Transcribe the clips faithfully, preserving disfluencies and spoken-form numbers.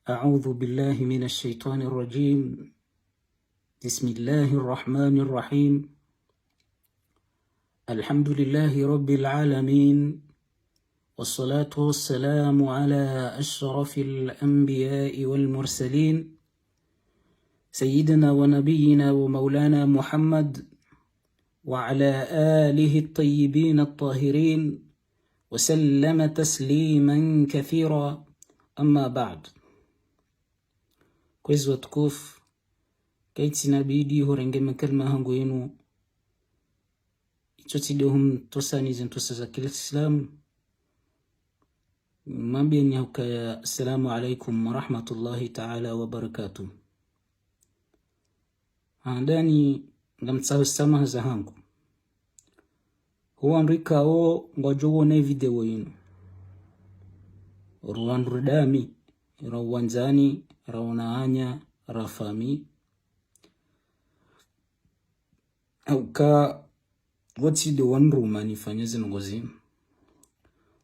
أعوذ بالله من الشيطان الرجيم. بسم الله الرحمن الرحيم. الحمد لله رب العالمين. والصلاة والسلام على أشرف الأنبياء والمرسلين، سيدنا ونبينا ومولانا محمد وعلى آله الطيبين الطاهرين وسلم تسليما كثيرا. أما بعد. Kwezi watukufu, kaitsina budi hurenge makalima hangu yinu, itso tsi de humtosani ze ntosa za kiislamu, mwambieni hukaya, assalamu alaikum wa rahmatullahi ta'ala wa barakatuh. Handani ngamtsaho samaha zahangu. Huwandru ikao ngwadjo wona video yinu, ruwandru dami, ra uwandzani, ra wananya, ra fami. Hauka wotsi de wandru manifanya zinu ngozi.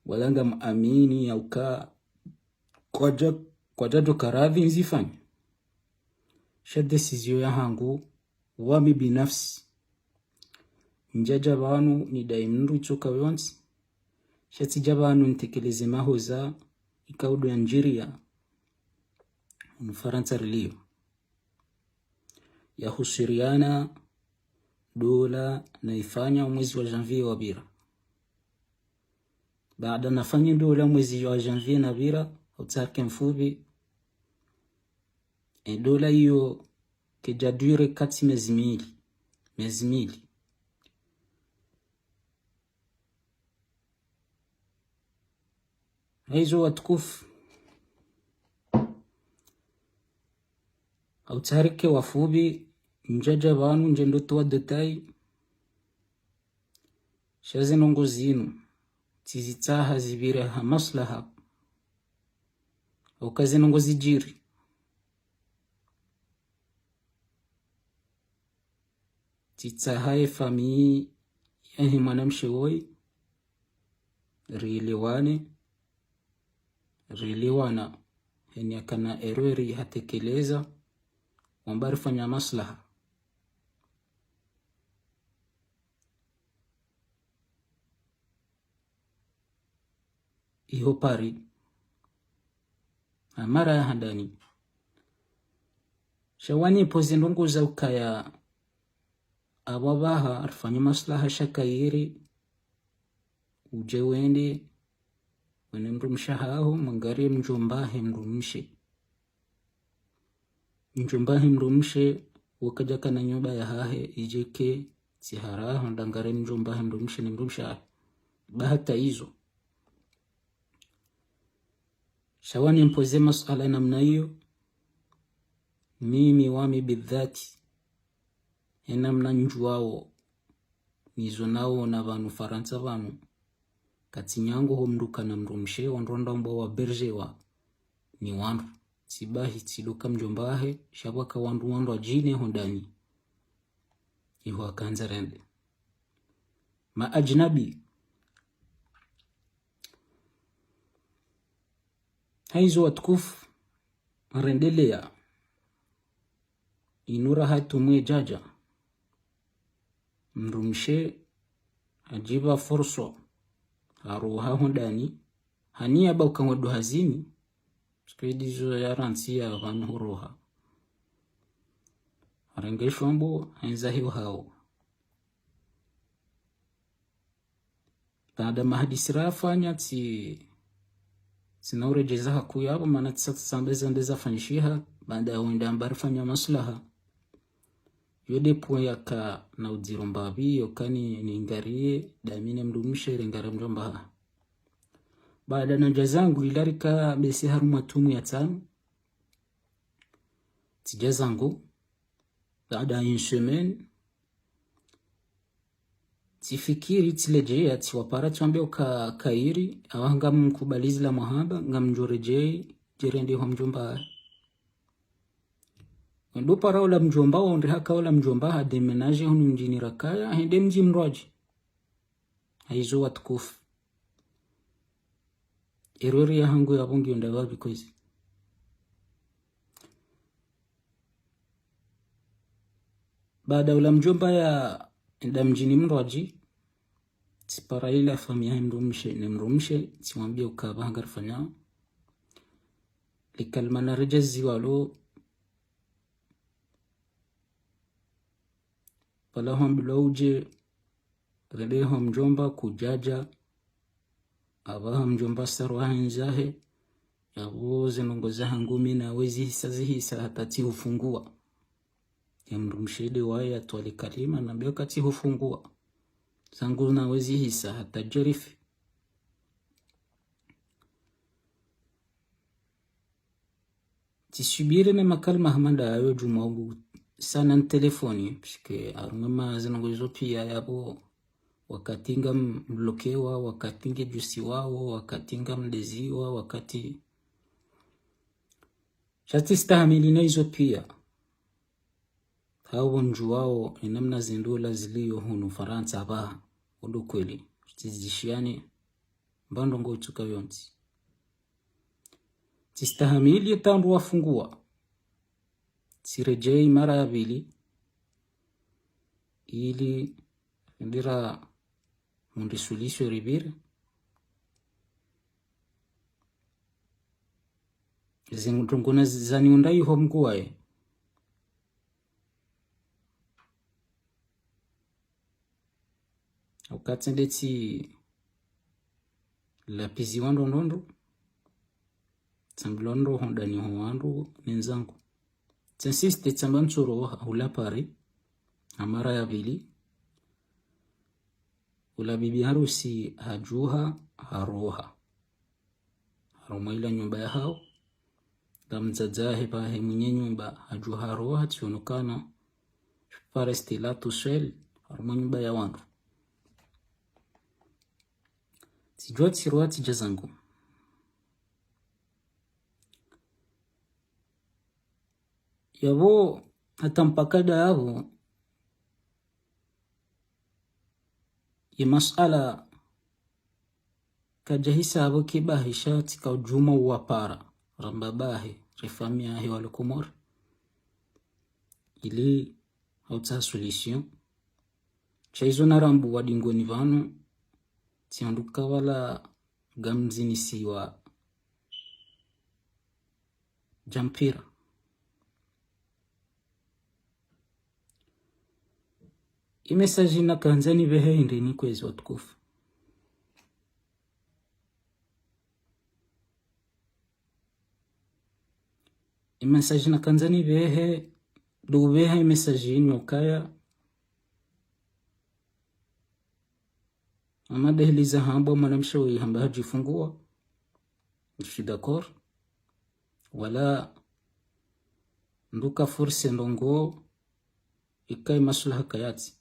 Wala ngamwamini hauka kwadja, kwadja do karadhi nzifanye. Sha décision yahangu wami binafsi. Ndjadja pvanu nidai mndru tsoka yontsi. Sha tsidja pvanu ntekeleze mahoza ikao do yandjiriya hunu Farantsa riliyo, yahusiriana dola naifanya omwezi wa janvier wapvira. Baada nafanya dola mwezi wa janvier napvira, hautsake mfupvi, e dola iyo kedja durer kati mezi mili, mezi mili. Haizo watukufu, hautsarike wafupvi, ndjadja pvanu ndjendo towa détail. Sha ze ndrongo zinu tsizitsaha zipvire ha maslaha, hauka ze ndrongo zidjiri. Tsitsaha ye famiyi yahe mwanamshe woyi rielewane, rielewana, heni yakana erreur hatekeleza, wamba rifanya maslaha. Iho Paris, ha mara ya handani. Sha wanipoze ndrongo za ukaya apvo apvaha rifanye maslaha sha kayiri, udje wende, wene mdrumshe haho, mwangariye mdjomba he mdrumshe. Mdjomba he mdrumshe, wakadja kana nyumba yahahe, idjeke, tsihara, hondangare mdjomba he mdrumshe ne mdrumshe hahe. Ba hata izo. Sha wanimpoze masuala namna iyo, mimi wami bidhati, he namna ndjuwao, nizo nawo na pvanu Farantsa pvanu, katsi nyangu ho mdru kana mdrumshe, wandru wandao mbwa waberjewa ni wandru. Tsibahi tsidoka mdjomba hahe, sha pvwaka wandru wandru wadjine hondani. Iho akandza rende. Ma ajnabi. Haizo watukufu, rendelea. Inura hatu mwedjadja. Mdrumshe hadjipva forso, haroha hondani, haniya ba uka ngwado hazini, parce que ndizo ya rantsi ya pvanu huroha. Harenge shombo, hendza hiyo hao. Baada mahadisi rafanya tsi, tsina uredjeza haku yapvo, mana tsisa tsamba eza nde zafanyishiha, baada ya wenda amba rifanya maslaha. Yo de point yaka na udziro mbapvi, yoka ni, ningariye, dami ne mdrumshe, ringare mdjomba hahe. Baada nadja zangu, ila rika bese harumwa tumu ya tsanu. Tsidja zangu, baada une semaine, tsifikiri tsiledjeya, tsiwapara tsiwambe uka kayiri, awa ngamkubali zila mwahamba, ngamdjoredjeyi, djerende ho mdjomba hahe. Wendo para ola mdjomba, wandri haka ola mdjomba, hadéménagé hunu mdjini rakaya, hende mdji mdrwadji. Haizo watukufu. Erreur yahangu yapvo ngiyo ndapvapvi kwezi. Baada ula mdjomba ya enda mdjini mrwadji, tsipara ila famiyi yahe mdrumshe ne mdrumshe, tsiwambia ukaya pvaha ngarifanyao. Likalima naredjeziwa lo, pvala hwambilwa udje, rende ho mdjomba kudjadja, apvaha mdjomba sarwa hendzahe, yapvo zendrongo zahangu mi nawe zihisa zihisa hata tsihufungua. Ye mdrumshe nde waye yatwali kalima, nambia ka tsihufungua. Zangu nawe zihisa hata djerifi. Tsisubiri ne makalima hama nda yayo djumwa ugu sana ntelefoni, puisque harumwa zendrongo izo pia yapvo, wakati ngamlokewa, wakati ngedjusiwao, wakati ngamdeziwa, wakati. Sha tsistahamili na izo pia. Hau ndjuwao enamna zindru la ziliyo hunu Farantsa apvaha, undo kweli, tsizishiane, mba ndrongo itsuka yontsi. Tsistahamili ye tandu wafungua. Tsiredjei mara ya pvili, ili ndira mundri solution ripvire. Zindrongo na zaniunda iho mngu waye. Hauka tsende tsilapviziwa ndrondrondro, tsambilwa ndro hondani ho wandru nenzangu. Tsinsiste tsamba ntsoroha hula pare, ha mara ya pvili. Ula bibi harusi hadjuha haroha harumwa ila nyumba yahao. Nda mdzadze wahe pvahe mwenye nyumba hadjuha haroha, tsionokana je peux pas rester là tout seul harumwa nyumba ya wandru. Tsidjuwa tsiroha tsidja zangu. Yapvo hata mpaka nda yapvo, ye maswala kadjahisa apvo kibahisha tsika udjuma uwapara, ramba bahe, re famiyi yahe walo Komori, ili hautsaha solution. Sha izo narambuwa dingoni pvanu, tsihanduka pvala ngamzinisiwa dja mpira. Ye message nakandza nipvehe hindri ni kwezi watukufu. Ye message nakandza nipvehe, ndo upveha ye message yinu ukaya, Ahmada hiliza hamba mwanamshe woyi hamba hadjifungua. Je suis d'accord. Wala nduka force ndrongo ikaye maslaha kayatsi.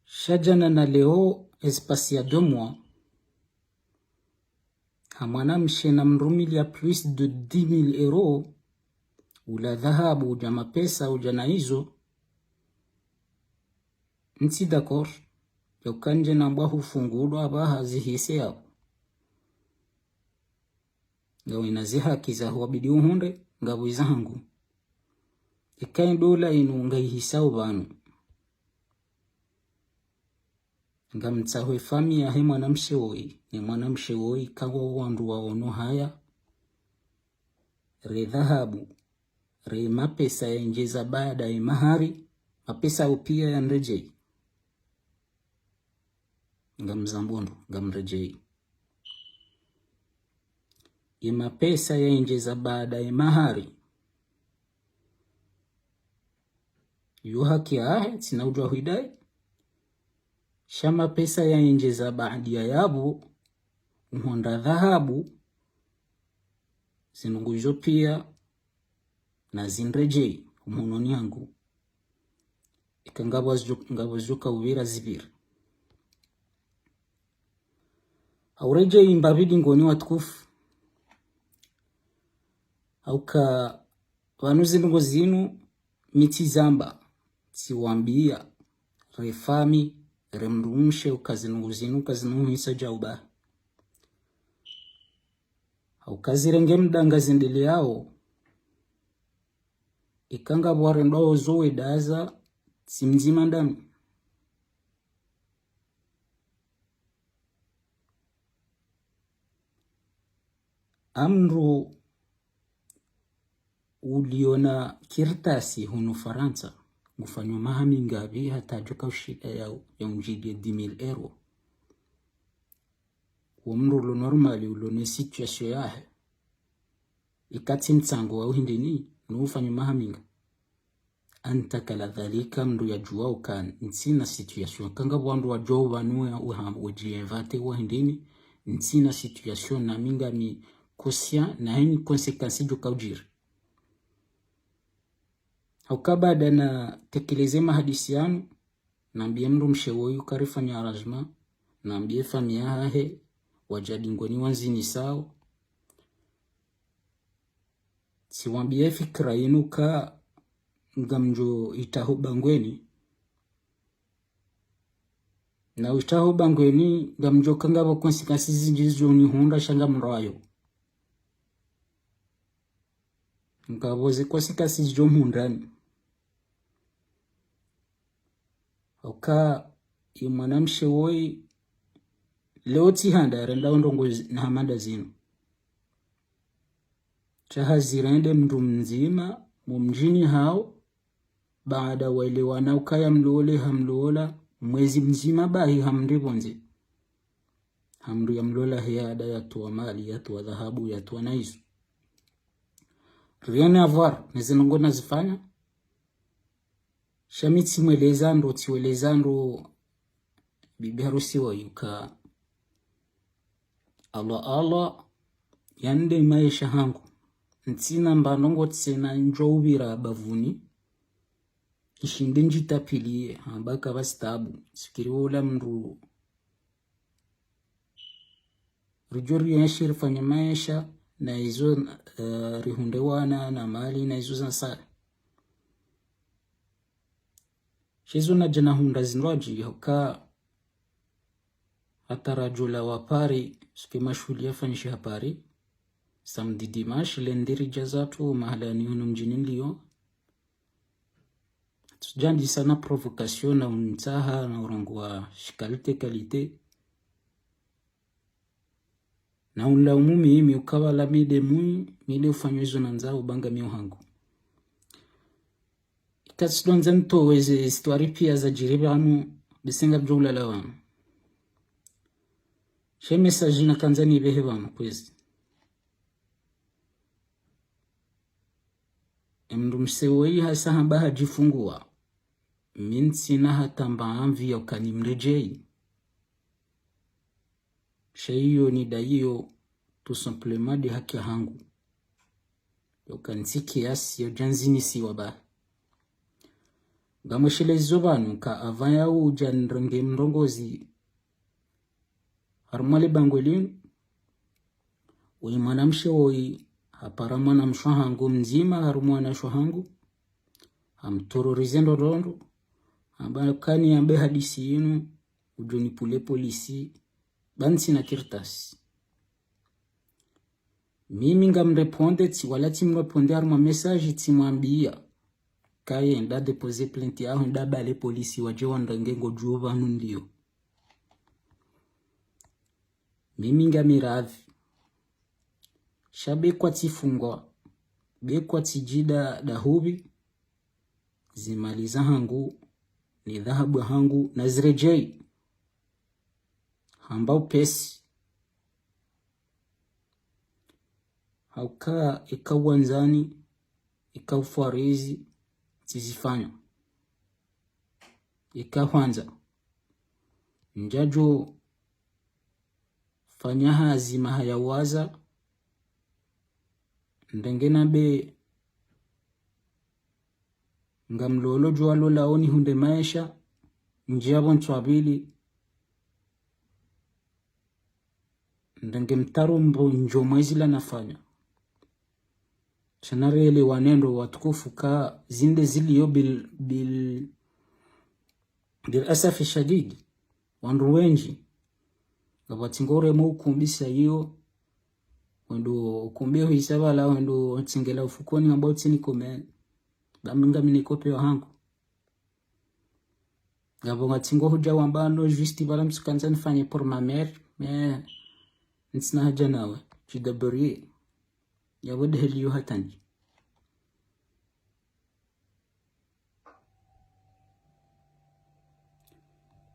Sha djana na leo, espace ya deux mois, ha mwanamshe namrumilia plus de dix mille euros, ula dhahabu, udja mapesa, udja na izo. Ntsi d'accord, yauka ndje nambwa hufungulwa apvaha zihise yapvo. Ngawena zihaki zaho wabidi uhundre, ngapvo izahangu. Ikaye ndola inu ngayihisao pvanu. Ngamtsaho ye famiyi yahe mwanamshe woyi, ne mwanamshe woyi kawa wandru waono haya, re dhahabu, re mapesa yaendjeza baada ye mahari, mapesa yawo piya yanredjeyi. Ngamzambo ndro, ngamredjeyi. Ye mapesa yaendjeza baada ye mahari, yo haki yahe, tsina udjuwa huidayi. Sha mapesa yaendjeza baada ya yapvo, uhondra dhahabu, zinu nguzo piya, nazinredjeyi, ho mhononi hangu. Ika ngapvo zidjo-, ngapvo zidjoka upvira zipvira. Hauredjeyi mbapvi dingoni watukufu. Hauka pvanu zindrongo zinu mi tsizamba, tsiwambiya, re famiyi, re mdrumshe uka zindrongo zinu kazinu hisa djauba. Hauka zirenge mda ngazendeleyao, Ika ngapvo warendao zo wedaza, tsi mdzima ndami. Amndru uliona kartasi hunu Farantsa, ngufanyo maha mingapvi hata djoka ushinda ya, ya undjilie dix mille euros. Wo mndru ulo normal, ulo ne situation yahe. Ika tsi mtsango wa uhindrini, no ufanyo maha minga. Anta kala dhalika, mndru yadjua uka ntsina situation. Ika ngapvo wandru wadjua upvanu ya uha-, wedji inventer wa hindrini, ntsina situation, na mi ngami conscient na heni conséquence djoka udjiri. Hauka baada natekeleze mahadisi yanu, nambiye mndru mshe woyi uka rifanya arrangement, nambiye famiyi yahahe, wadja dingoni wandzinisao. Tsiwambiye fikira yinu ka ngamdjo itaho bangweni. Na itaho bangweni, ngamdjo ka ngapvo conséquences zindji zidjo nihundra sha ngamrayo. Ngapvo ze conséquences zidjo mhundrani. Hauka ye mwanamshe woyi, leo tsi handa yarenda ondrongo zi-, na hama nda zinu. Sha hazirende mndru mdzima, mumdjini hawo, baada waelewana ukaya mlole, hamlola, mwezi mdzima bahi hamndri pvondze. Hamndru yamlola he ada yatowa mali, yatowa dhahabu, yatowa na izo. Rien à voir, ne zinu ndrongo nazifanya. Sha mi tsimweleza ndro, tsiweleza ndro, bibi harusi woyi uka, Allah, Allah, yande maesha hangu. Ntsina mba ndrongo tsena ndjo upvira bavuni. Nshinde ndjitapiliye, hamba kapvatsi tabu. Sifikiri wola mndru ridjo rienshi rifanye maesha, na izo, eh, rihundre wana, na mali, na izo zansara. Sha izo nadja nahundra zindru adji, hauka hata radjo lawa Paris, suke mashuhuli yafanyishiha Paris. Samedi, dimanche, lundi ridja zatru, mahalani hunu mdjini Lyon. Tsudjandisa na provocation na unitsaha na urongowa shi qualité qualité. Na unilaumu mimi, mi ukapvala mi nde mwi, mi nde ufanyo izo nandzao, banga mi uhangu. Ika tsidondza ntowe ze histoire piya zadjiri pvanu, bese ngapvo ulala pvanu. She message nakandza nipvehe pvanu kwezi. Emndru mshe woyi hasa hamba hadjifunguwa. Mi ntsina hata mba anvi ya uka nimredjeyi. Sha iyo nidayiyo tout simplement nde haki hangu. Ya uka ntsi kiasi ya udja nzinisiwa ba. Ngamweshelezo pvanu ka avant ya udja nirenge mrongozi harumwa le bangwe linu, woyi mwanamshe woyi hapara mwanamshe hangu mdzima harumwa wanashe hangu, hamtororize ndrondrondro, hamba kani yambe hadisi yinu, udjo nipvule polisi, ba ntsina kartasi. Mimi ngamreponde, tsi wala tsimreponde harumwa message, tsimwambiya ka yende déposer plainte yaho, yende pvale polisi wadje wanirenge ngodjuo pvanu nilio. Mimi ngami radhi. Sha be kwatsifungwa, be kwatsidjida dahupvi, zimali zahangu, ne dhahabu yahangu, naziredjeyi. Hamba upesi. Hauka ika wandzani, ika ufwarizi, tsizifanya. Ika hwandza. Ndjadjo fanya hazi maha ya waza, ndenge nambe ngamlolo djuwa lola oni hundre maesha, ndjia pvo ntswabili, ndenge mtaro mbo ndjo mwezi la nafanya. Sha narelewane ndro watukufu ka zinde zilio bil, bil, bil asafi shadidi. Wandru wendji ngapvatsi ngoremo ukumbisa iyo, wendo ukumbi huisa pvala, wendo utsengela ufukoni ngamba utsini komeni. Ba mi ngamina copie wahangu. Ngapvo ngatsingo hudja wamba no juste pvala mtsukandza nifanye pour ma mère, mais ntsina haja nawe, djidébrouiller. Yapvo de heli yo hatani.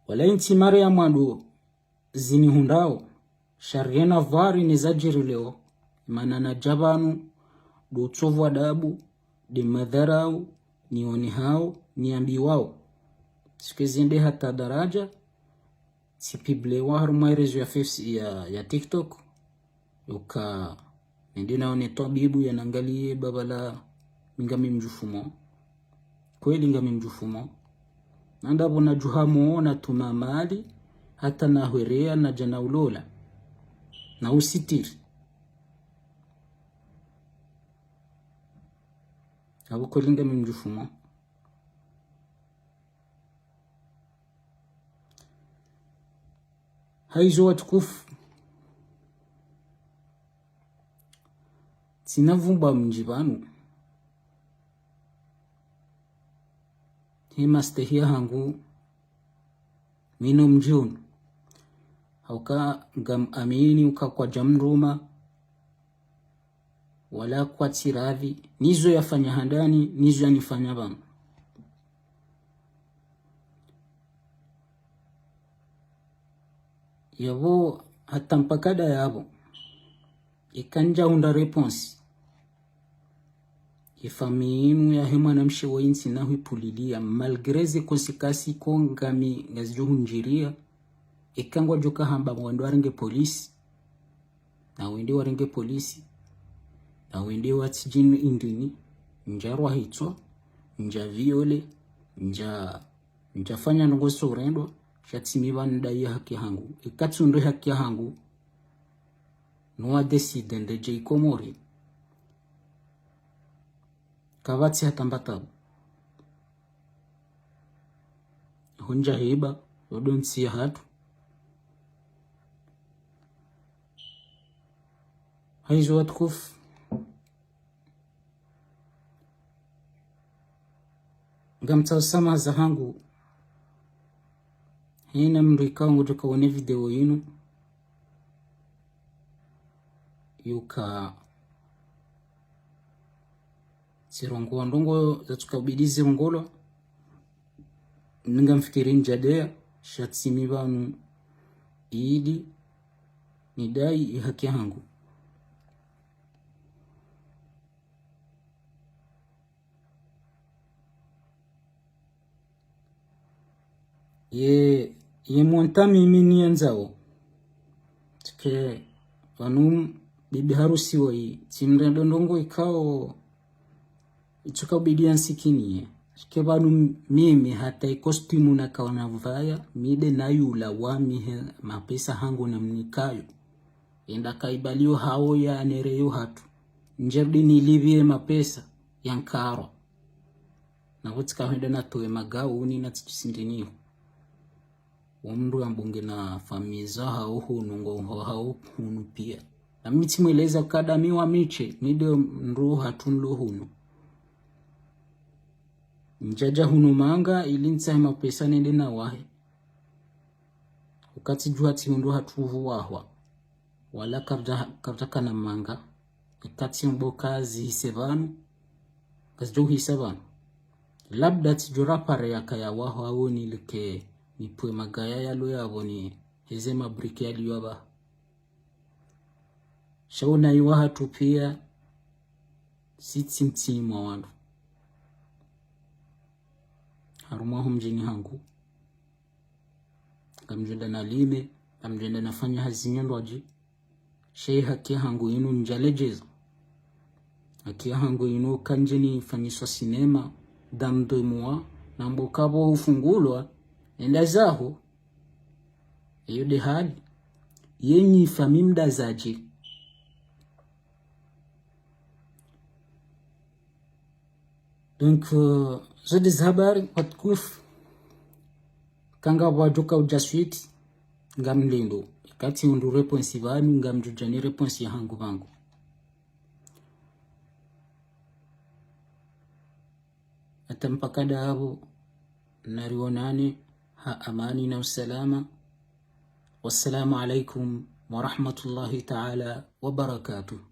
Wala intsi mara ya mwando zinihundrao, sha rien à voir ne zadjiri leo, mana nadja pvanu, ndo utsovu wa adabu, nde madharau, nionehao, niambiwao. Sike zende hata daraja, tsipubliewa harumwa réseau ya Face, ya, ya TikTok. Yoka, nende naone twabibu yanangaliye ba pvala mi ngami mdjufumo. Kweli ngami mdjufumo. Nanda pvo nadjuhamo, natuma mali, hata nahwerea, nadja naulola. Na usitiri. Apvo kweli ngami mdjufumo. Haizo watukufu, tsina pvumba mdji pvanu. He mastehi yahangu, mi no mdji unu. Hauka ngam amini uka kwadja mruma, wala kwatsi radhi, nizo yafanya handani, nizo yanifanya pvanu. Yapvo, hata mpaka nda yapvo, ika ndjahundra réponse, ye famille inu yahe mwanamshe wa intsi nahwipulilia, malgré ze conséquences ko ngami ngazidjohundjiria, ika ngwadjoka hamba wandru warenge polisi, na wende warenge polisi, na wende watsidjini indrini, ndjarwa hitswa, ndja viole, ndja, ndjafanya ndrongo zitso urendwa, sha tsi mi pvanu ndai ye haki yahangu. Ika tsi undre haki yahangu, no wadécide ndedje Ikomori. Kapvatsi hata mba tabu. Ho ndjahiba, yo ndo ntsi yahatru. Haizo watukufu, ngamtsaho swamaha zahangu. Haina mndru ikao ngudjoka wone video inu, yuka tsirongoa ndrongo zatsuka ubidi zirongolwa. Ninga mfikiri ndjadeya, sha tsi mi pvanu ili nidai ye haki yahangu. Ye, ye montant mimi niyandzao. Tsike pvanu bibi harusi woyi, tsimrendo ndrongo ikao itsuka ubidi yansikiniye. Tsike pvanu mimi hata i costume nakao navaya, mi nde nayula wami he mapesa hangu namnikayo. Yenda kaibaliyo hawo yanereyo hatru. Ndjerudi nilipviye mapesa yankarwa. Na pvo tsika hwenda natowe magauni na tsitsusindiniho. Wo mndru yambunge na famille zahawo hunu, ngoho hawo hunu pia. Na mi tsimweleza kada mi wa miche, mi nde mndru hatru nlo hunu. Ndjadja hunu manga, ili ntsahe mapesa nende nawahe. Uka tsidjuwa tsi undru hatru pvo wahwa. Wala kapvadja, kapvadja kana manga. Ika tsi mboka zihise pvanu, kazidjo hisa pvanu. Labda tsidjo rapare yaka ya wahwa wo nilike nipvwe magaya yalo yapvo niheze mabriki yaliyo apvaha. Sha unayi wahatru pia, si tsi mtsi mwa wandru. Harumwa ho mdjini hangu, ngamdjwenda nalime, ngamdjwenda nafanya hazi nyondrwadji. Sha ye haki yahangu inu ndjaledjeza. Haki yahangu inu kandje nifanyiswa sinema, dans deux mois, na mboka pvo ufungulwa, enda zaho. Eyo nde hali. Ye nyi famille mdazadje. Donc, euh, zo nde ze habari, watukufu. Ika ngapvo wadjoka udja suite, ngamlindao. Ika tsi undru réponse pvanu, ngamdjudja ni réponse yahangu pvangu. Hata mpaka ndapvo, narionane ha amani na usalama. Wassalamu alaikum wa rahmatullahi ta'ala wa barakatuh.